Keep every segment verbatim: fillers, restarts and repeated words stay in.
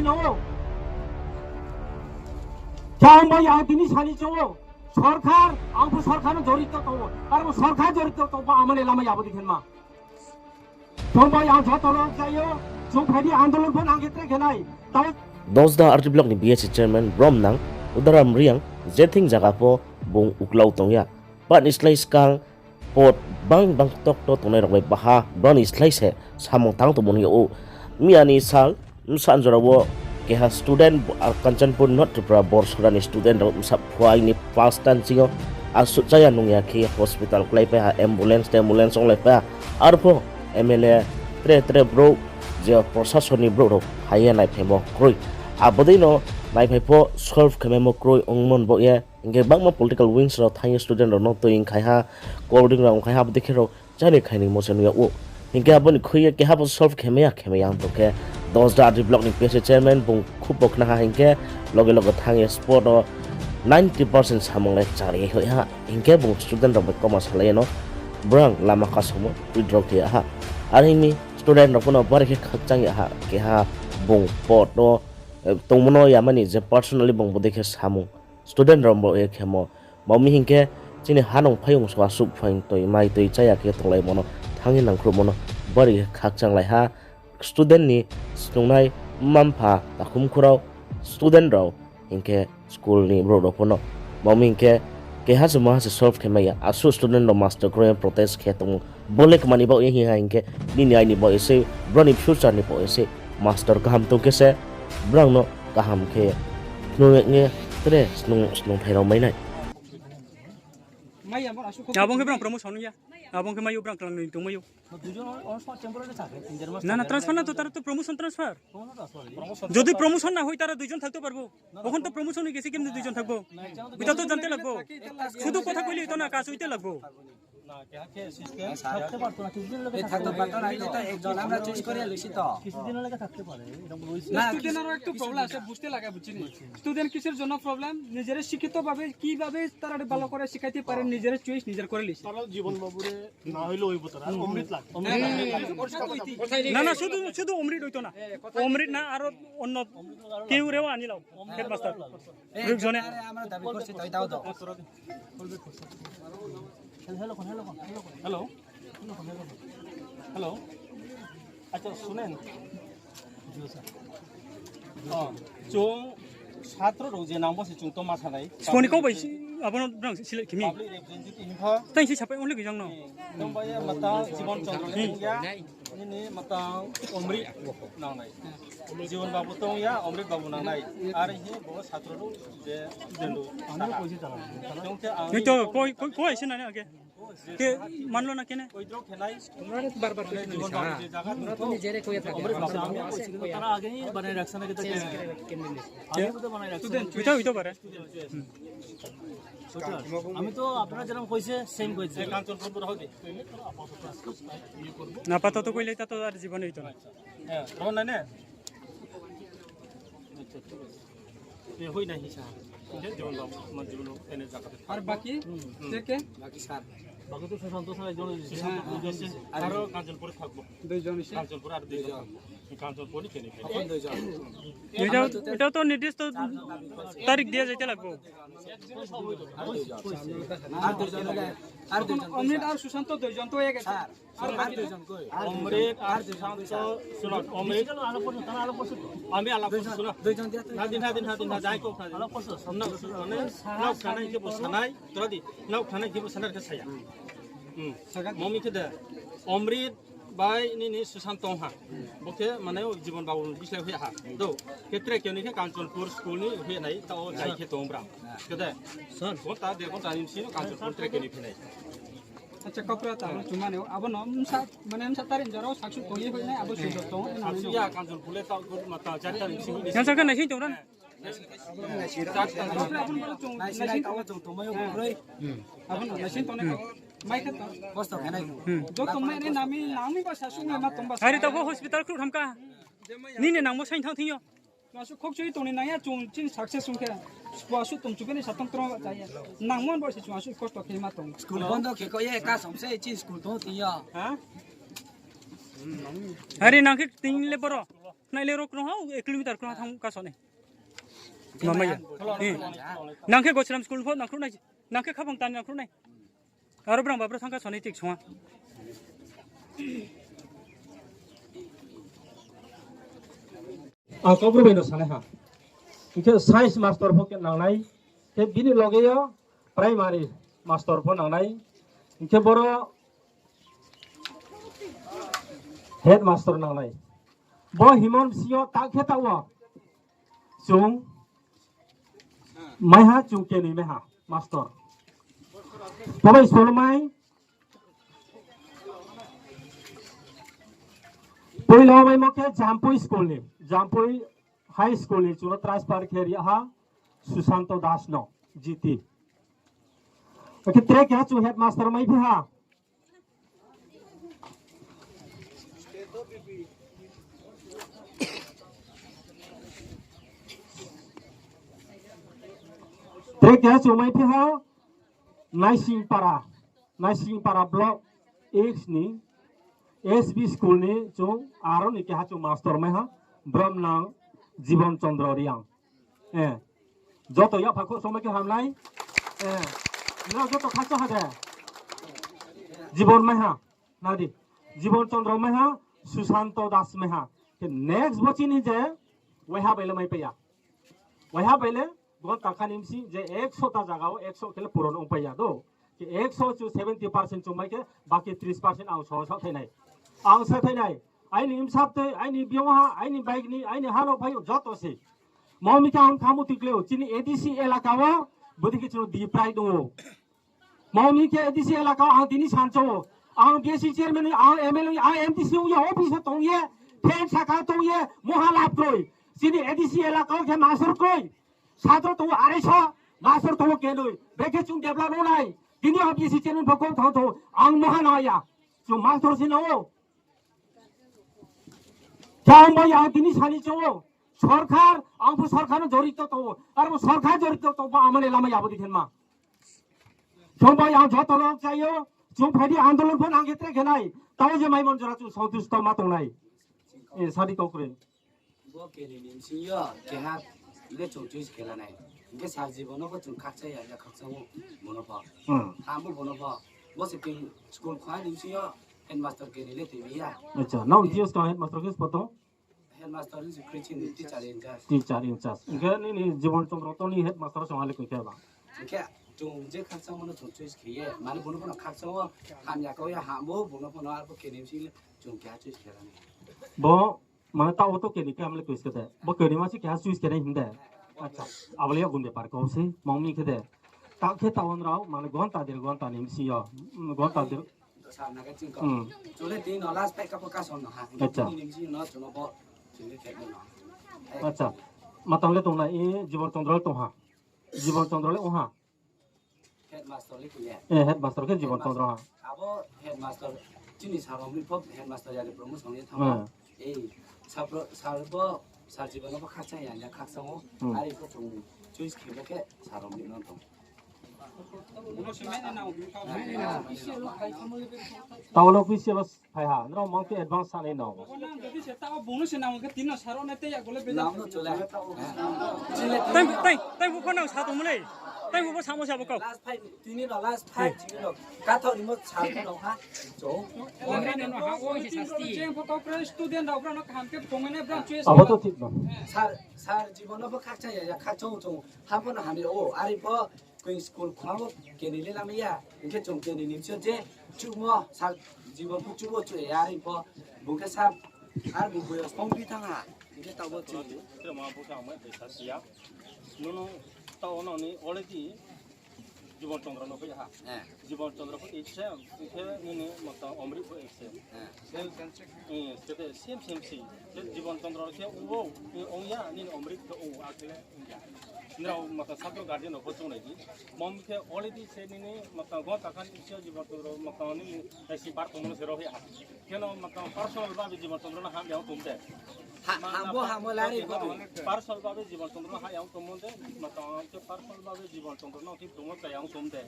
Nao. Chang bai ang tini sani chong o. Sorkar, ang bo sorkar no jorito tong o. Aro sorkar jorito tong ba amane lama yabo dikhenma. Chong bai ang joto no chai o. Chong phaidi andolon pho nang khe tre khe nai. Tao Dosda R D block ni B S C chairman Bromnang Udaram Riang jething jaga pho bung uklau tong ya. Pat ni slái skang pot bang bang tok to tongnai rok bai baha brao ni slái se samung tang tongmo ni o. Miya ni sal bsa jora wo keha student bo-, ah, Kanchanpur North Tripura Borsora ni student rok bsa phuaing ni pasta ni sing yo asuh chaya nung ya khe hospital klái pai ha, ambulance, ambulance onglai pai ha. Arpho M L A tre tre brouh je prosason ni brouh rok phai ye naiphaimo kroi. Abo dei no naiphai pho solve khe maimo kroi ongmo ni baoh ye. Hingkhe bangma political wings rao thanng ye student rao no tui ongkhai ha, cold drink rao ongkhai ha, abo dei khe rao chani khainimo se nung yag ou. Hingkhe abo ni khui ye keha bo solve khe maya, khe maya wng tong khe Dosda R D block ni P S C chairman bung khubo khna ha hingkhe loge loge thanng ye spot o ninety percent samung le chari ye hoih ha. Hingkhe bung student rao bai koma salai ye no brang lama kasongmo withdraw khe ya ha. Are hing mi student rao pho no bari khe khakchang ya ha, keha bung pot o, eh, tongmo no yamani je personally bung bo dei khe samung student rao bo ye khemo. Mami hingkhe chini hanung phaiyong so asuh phaing toi mai toi chaya khe tonglaimo no thanng ye nangkhruhmo no bari khe khakchang lai ha. Student ni snungnai mma mpha takhum khurao student rao hingkhe school ni brouh rao pho no. Mami hingkhe keha se maha se solve khe maya. Asuh student rao master kroi protest khe tongmo. Bo le kmani baoh ye hing ha hingkhe, nini aini baoh ye se, brao ni future ni baoh ye se, master kaham tong khe se, brao no kaham khe, phnuh ye tre snung, snungthai rao mai nai. Abo ong khe brao promotion ya. Abo ong khe mai ou brao klang ni tong mai ou. Na, na, transfer na to, tara to promotion transfer. Jodi promotion na hoi, tara দুইজন থাকতে পারবো। এখন তো promotion হয়ে গেছে, কেমনে দুইজন থাকবো? এটা তো জানতে লাগবো। শুধু কথা কইলে হইতো না, কাজ হইতে লাগবো। না, কে, কে system থাকতে পারতো না, কিছুদিন লেগে এ, থাকতে পারতো না, এটা তো একজন আমরা choice করে লইছি তো। কিছুদিন লেগে থাকতে পারে, এরকম রয়েছে। না, student আরো একটু problem আছে, বুঝতে লাগে, বুঝছিনি? Student কিসের জন্য problem? নিজেরা শিক্ষিত ভাবে কিভাবে তারা ভালো করে শিখাইতে পারে, নিজেরা choice নিজের করে লইছে। তারা জীবন বাবুরে না হইলে ওই বোতল, আর অমৃত লাগে। না, না, শুধু, শুধু অমৃত হইতো না। অমৃত না, আরো অন্য কেউ রেও আনিলাও, headmaster। দুইজনে। আমরা দাবি করছি, তাই দাও, দাও। হ্যালো। হ্যালো। আচ্ছা, শুনেন। ও, চুং ছাত্র রোগ যে নাম বসে চুং তো মাথা নাই। Spo ni kau bai si, abo no brang si, silai kimi. Public representative hingkha. Tang si sapai only gijang no. Tang bai ya matang Jibon Chandra hingya. Nini matang Omri nangnai. Jibon Babu tong ya, Omri Babu nangnai. Ar hi bo satro ru je dendu. Tong khe ang ni to koi, koi, koi si nani age. Ke manlo na kene. Withdraw khenai. Bar bar koi Jibon Babu je jaga. Omri Babu nangnai. Tara age hi banai raksa na kita. Student, withdraw, withdraw bare. আমি তো আপনারা যেরকম কইছে, সেম কইছে। কাঞ্চনপুর হবে। না, আপাতত কইলে তা তো আর জীবনে হইতো না। হ্যাঁ, তখন না, না। আচ্ছা, ঠিক আছে। এ, হই না হিসাব। যে জীবন বাবু, আমার জীবন এনে জায়গাতে। আর বাকি? হুম। কে কে? বাকি স্যার। বাকি তো সুশান্ত স্যার একজন। সুশান্ত স্যার। আরো কাঞ্চনপুরে থাকবো। দুইজন এসে? কাঞ্চনপুরে আর দুইজন থাকবো। কাঞ্চনপুরে কেনে কেনে। এখন দুইজন। এটা, এটা তো নির্দিষ্ট তারিখ দিয়ে যেতে লাগবো। আর দুইজন, আর দুইজন। অমৃত আর সুশান্ত দুইজন তো হয়ে গেছে। স্যার, আর বাকি দুইজন কই? অমৃত আর সুশান্ত, শুনো, অমৃত। আমি আলাপ করছি, শুনো। দুইজন দিয়ে না, দিন, না, দিন, না, দিন, না, যাই কোক, না, দিন। আলাপ করছো? না, না, না, খানাই কি বলছো? নাই, তোরা দি, না, খানাই কি বলছো? না, রেখে ছায়া। হুম। মমি কে দে। অমৃত bai nini Sushant tong ha. Bo khe mane Jibon Babu ni bislái hoih ha. Do, khe tre khe ni khe Kanchanpur school ni hoih nai, tao jai khe tong bra. Khe de? Sir. Ghonta, der ghonta ni bsing yo Kanchanpur tre khe ni phainai. Acha, kaupra ta abo chumani, abo no msa, mane msa tarik jora o saksu tong ye hoih nai, abo sui tong. Saksu ya Kanchanpur le tao ko ma ta jai tarik bsing yo. Yang sa khe naising tong ran. Kaupra abo no bala chung naising tong. Abo no naising tong nai. Mai khe to. Kosto khe nai. Jo tong mai ni nami, nami ba sa sung ma tong ba. Hari tao hospital khruh tham ka. Nini nangmo sain thang thing yo. Masu khok chui tong ni nang ya chung chini success sung khe. Spo asu tong chu bini sa tong trong ba chaya. Nangmo bo se chung asu kosto khe ma tong. School bondo khe ko ye ka som se chini school tong thing yo. Ha? Hari nang khe ting le boro. Nai le ro krung ha, ek kilometer krung ha thang kaso nai. Mamaya. Nang khe Gosram school pho nangkhruh nai. Nang khe khaphang tani nangkhruh nai. Aro brang ba bro thang kaso nai tik song ha. Ang kau bro bai no sanai ha. Hing khe science master pho khe nang nai. Khe bini loge yo primary master pho nang nai. Hing khe boro headmaster nang nai. Bo himon bsing yo ta khe taoh wo. Chung maiha chung kenoi maiha master. Bo bai school mai. Poila maimo khe Jampui school ni, Jampui high school ni chung no transfer khe ri ha Susanto Das no, G T. Akhe tre keha chung headmaster mai phi ha. Tre keha chung mai phi ha, Naisingpara, Naisingpara block X ni S B school ni chung aro ni keha chung master mai ha, brom nang Jibon Chandra Reang. Eh, joto yapha khouh songmai khe hamlai. Eh, nrao joto khakchang ha de? Jibon mai ha, nadi. Jibon Chandra mai ha, Susanto Das mai ha. Khe next bo chini je, waiha bai le mai pai ya. Waiha bai le, gonta kha ni bsing je ekso ta zaga wo ekso khe le puron ong pai ya do. Khe ekso chu seventy percent chung mai khe, baki tris percent ang so sa thai nai. Ang sa thai nai. Aini bsa tei, aini biong ha, aini bike ni, aini ha no phai o joto se. Mo mi khe ang khamu tikle o, chini A D C elaka wo, bodi khe chini di prai dong o. Mo mi khe A D C elaka wo ang tini sancho o. Ang B S C chairman, ang M L A, ang M D C ong ye, office wo tong ye, fan saka tong ye, moha lab kroi. Chini A D C elaka wo khe mastor kroi. Satro tong o arai sa, mastor tong o kenoi. Brekhe chung develop no nai. Tini ang B S C chairman pho kong thang tong o, ang moha na ya. Chung mastor si nang o. Khe ang bai ang tini sani chung o. Sorkar, ang pho sorkar no jorito tong o. Aro sorkar jorito tong o, amani lama yabo di khenma. Chung bai ang joto no chai o. Chung phaidi andolon pho nang khe tre khe nai. Tao je mai mon jora chung santusto ma tong nai. Eh, sadi kau kre. Bo keni ni bsing yo, keha le chung choice khe la nai. Hingkhe sir Jibon no pho chung khakchang ya, ya khakchang o bono pho. Hmm. Hambo bono pho. Bo se keng school khwai ni bsing yo, headmaster keni le tui ya. Acha, nang T S ka headmaster khe spoto? Headmaster ni se Christian ni teacher in charge. Teacher in charge. Hingkhe nini Jibon Chandra to ni headmaster song hale koi khe ba? Hingkhe chung je khakchang bono chung choice khe ye. Mane bono pho no khakchang o, hamya kau ya hambo, bono pho no arbo keni bsing le chung keha choice khe la nai. Bo Mane taoh wo to keni khe amle koi se de. Bo keni ma se keha choice khe nai hing de. Acha, abo le yak gun bepar kau se, mong mi khe de. Taoh khe taoh wo nrao, mane gonta der gonta ni bsing yo. Mm, gonta der. Sa na khe ching kau. Hmm. Chule tini no last pack ka bo kasom no ha. Acha. Tini ni bsing no chuno bo chini khe no. Acha. Matang le tong na, i Jibon Chandra le tong ha. Jibon Chandra le ong ha. Headmaster le khe ye. Eh, headmaster khe Jibon Chandra ha. Abo headmaster chini sir Omri pho headmaster ya de promotion ye thang. Hmm. Ei, sir pro-, sir bo, sir Jibon no pho khakchang ya, ya khakchang o. Hmm. Ari pho chung choice khe bo khe sir Omri no tong. Taoh no official phai ha, nrao mang khe advance sanai no. Nang no chole. Tang, tang, tang, bo pho nang sa tongmo le. Tang, bo pho samo se abo kau. Last fight, tini no last fight, tini no. Kathok ni mo sa tong ha. Jo. Student rao brao no kaham khe tongmai nai brao choice. Abo to thik no. Sir, sir Jibon no pho khakchang ya, ya khakchang o chung. Habo no hamya o, ari pho Koi school khwlamo keni le lamai ya. Hingkhe chung keni ni bsing je chumo sa Jibon pho chumo chu ya ri pho. Bung khe sa ar bung boyos tong phi thang ha. Hingkhe tabo chu. Tre ma bo khe ang mai phaisa siya. Nono tao no ni already Jibon Chandra no phai ha. Eh. Jibon Chandra pho ek se, hingkhe nini mata Omri pho ek se. Eh. Same, eh, same, same, same. Khe Jibon Chandra khe o, eh, ong ya, nini Omri khe o, a khe le. Nrao mata satro guardian rao pho chung nai di. Mom khe already se nini mata go takhan isi Jibon Chandra mata nini naising par tongmo se rao ya. Kheno mata personal ba Jibon Chandra no ham ya tong de. Ha, hamo, hamo lari bo. Personal babe Jibon Chandra ha yang tongmo de, matang ke personal babe Jibon Chandra no thik tongmo cha yang tong de.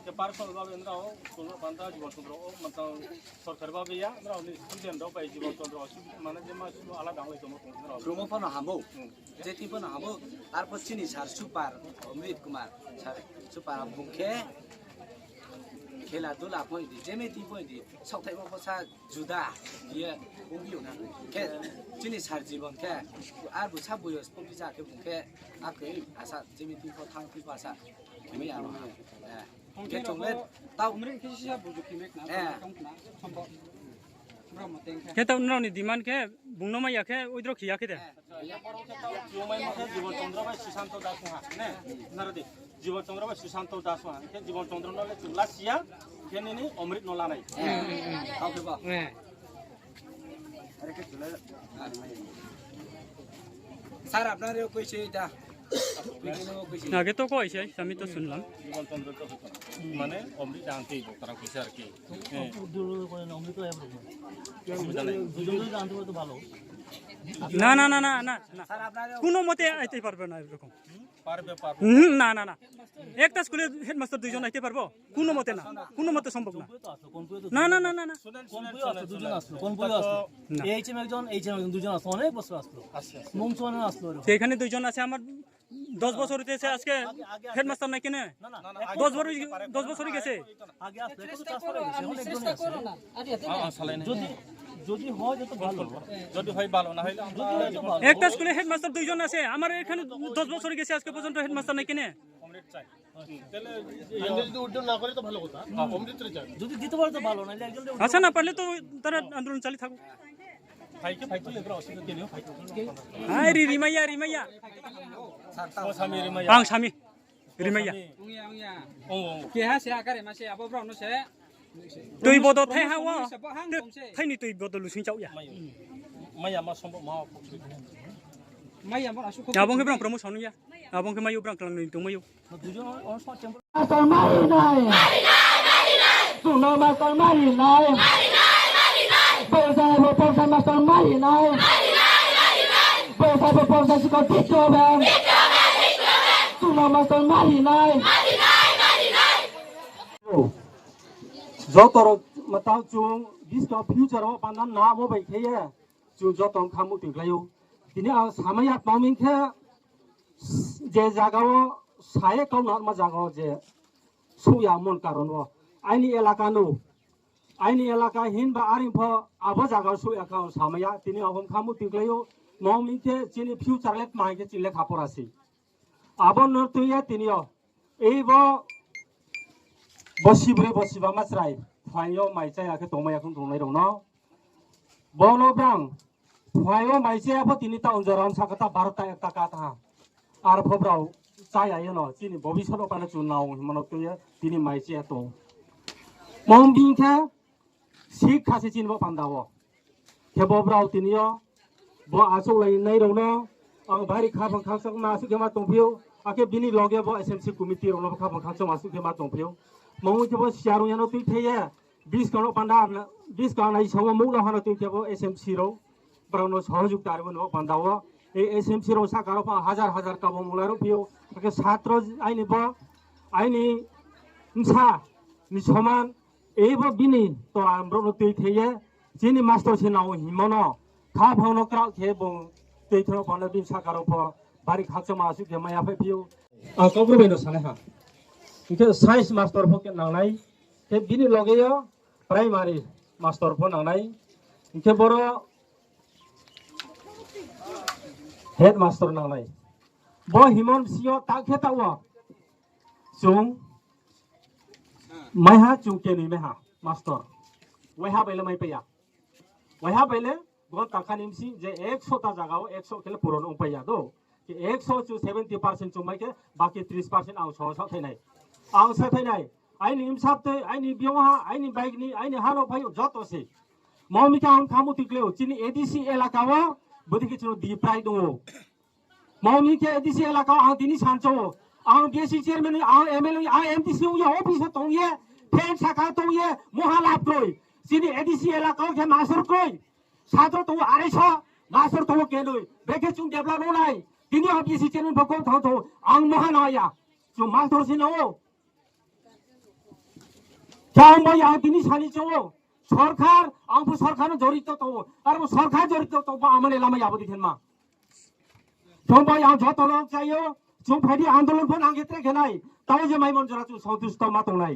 Ke personal babe nrao, tongmo panda Jibon Chandra o, matang sorkar babe ya, nrao ni student rao bai Jibon Chandra o, mane je ma sudu alada ong lai tongmo tong nrao. Promo phano hamo. Hmm. Jeti phano hamo. Arphuh chini sir super, Amit Kumar, sir super bung khe, khela dula point di, jemeti point di, saohthaimo pho sa juda, ye, ongphi yo na. Khe, chini sir Jibon khe, arbu sa boyos pho kisa khe bung khe, akhe asa, jemeti pho thang phi pho asa, khe mai ano. Eh, khe chung le, tao. Omri khe sisa buju khe mek na, eh, tong khna, sombok. Khe tao nrao ni demand khe, bung no mai ya khe, withdraw khe ya khe de. Eh. Jibon Chandra bai Susanto Das ha, ne? Naro di. Jibon Chandra bai Susanto Das ha. Khe Jibon Chandra no le chung lasiya, khe nini Omrit no lanai. Eh, eh, eh. Kau khe ba. Eh. Sir, apnar koi se da. Age to koi se, sami to sunlam. Jibon Chandra to mane Omrit ang khe bo tara koi se ar ki. না, না, না, না, না, না। কোনো মতে আইতে পারবে না এরকম। পারবে, পারবে। হুম, না, না, না। একটা স্কুলে হেডমাস্টার দুইজন আইতে পারবো? কোনো মতে না, কোনো মতে সম্ভব না। না, না, না, না, না। শুনেন, শুনেন, শুনেন, শুনেন। দুজন আসলো, কোন বই আসলো? না। এইচ এম একজন, এইচ এম একজন, দুজন আসলো, অনেক বছর আসলো। আচ্ছা, আচ্ছা। মংসুয়ানে আসলো এরকম। তো এখানে দুইজন আছে, আমার দশ বছর হইতেছে আজকে আগে, আগে, আগে। হেডমাস্টার নাই কেনে? না, না, না, না, দশ বছর, আগে দশ বছর হয়ে গেছে। আগে আসলো, এখন তো ট্রান্সফার হয়ে গেছে, এখন একজনই আছে। যদি, যদি হয়, যত ভালো। যদি হয় ভালো, না হইলে আমরা যদি হয়, যত ভালো। একটা স্কুলে হেডমাস্টার দুইজন আছে, আমার এখানে দশ বছর হয়ে গেছে, আজকে পর্যন্ত হেডমাস্টার নাই কেনে? কমরেড চাই। তাহলে যদি উদ্যোগ না করে তো ভালো কথা। হ্যাঁ। কমরেড চাই। যদি দিতে পারে তো ভালো, নাহলে একজন আচ্ছা, না পারলে তো তারা আন্দোলন চালিয়ে থাকুক। ভাইকে, ভাইকে লেবার অসুবিধা নেই, ভাইকে। Hai, ri, rimaiya, rimaiya. Ang sami, rimaiya. Ongya, ongya. Ong, ong. Keha se akare ma se abo brao no se. Tui bodo thai ha wo. Thaini tui bodo lusing chauh ya. Maiya ma sombo ma. Maiya ma asu. Abong khe brang promotion ya. Abong khe mayu brang klang ni tong mayu. Master mari nai. Chungno master mari nai. Bwsa bo bwsa master mari nai. Bwsa bo bwsa sikol thik chobe. Chungno master mari nai. Joto rok matang chung buskang future o panda namo bai khe ye chung joto khamu twi klai ou. Tini ang samaya tongming khe je jaga o saye kau nangma jaga o je souhya mon karon o aini elaka no, aini elaka hinba aring pho abo jaga o souhya kha ang samaya. Tini ang khamu twi klai ou, nongming khe chini future le tma hing khe chini lekha pora se. Abo no twi ye tini o Ei bo, bo sibroi bo siba ma chrai, phuaing yo mai chaya khe tongmai ya khong tongnai rao no. Bo no brang, phuaing yo mai chaya pho tini ta unjora ong saka ta barota ekta ka tha. Ar pho brao chaya ye no, chini bobisot no pano chung nao hingmo no twi ye, tini mai chaya tong. Mong bing khe, Sik kha se chini bo panda wo. Khe bo brao tini yo, bo achouhlai nai rao no, ang bari khaphang khakchangma asuh khe ma tongphi ou, akhe bini loge bo S M C committee rao no bo khaphang khakchangma asuh khe ma tongphi ou. Mangwi khe bo siyarung ya no tui thai ye, buskang no panda, buskang nai sao mouh no hano tui khe bo S M C rao, brao no sohojogita ri bo no panda wo. Ei S M C rao saka rao pha hajar hajar kabo mung lai rao phi ou, akhe satro aini bo, aini bsa ni soman, Ei bo bini to ang brouh no tui thai ye, chini master se nao hingmo no, khaphang no kraoh khe bung tui thai rao pha no bini saka rao pho, bari khakchangma asuh khe maya phai phi ou. Ang Kaubru bai no sanai ha. Hing khe science master pho khe nangnai, khe bini loge yo primary master pho nangnai, hing khe boro head master nangnai. Bo hingmo bsing yo ta khe ta wo. Chung maiha chung kenoi maiha, master. Waiha bai le mai paiya. Waiha bai le gonta kha ni bsing je ekso ta zaga wo ekso khe le puron ong paiya do. Khe ekso chung seventy percent chung mai khe baki tris percent ang soho sa thainai. Ang sa thainai. Aini bsa tei, aini biyong ha, aini bike ni, aini ha no phai ou joto se. Mao mi khe ang khamu twi klai ou, chini A D C elaka wo, bodei khe chini diprai tong ou. Mao mi khe A D C elaka ang tini sancho, ang B S C chairman, ang M L A, ang M D C ong ye, office o tong ye, fan saka tong ye, moha lab kroi. Chini A D C elaka khe mastor kroi. Satro tong arai so, Master tong ou kenoi, brekhe chung develop no nai. Tini ang B C chairman pho kau thang tong ou, ang maha nang ya. Chung master se nang ou. Khe bai ang tini sani chung ou, sorkar, ang pho sorkar no jorito tong ou, aro sorkar jorito tong pho amani lama yabo di khenma. Chung bai ang joto no chai ou, chung phai di andolon pho nang khe tre khe nai, tao je maimon jora chung santusto ma tong nai.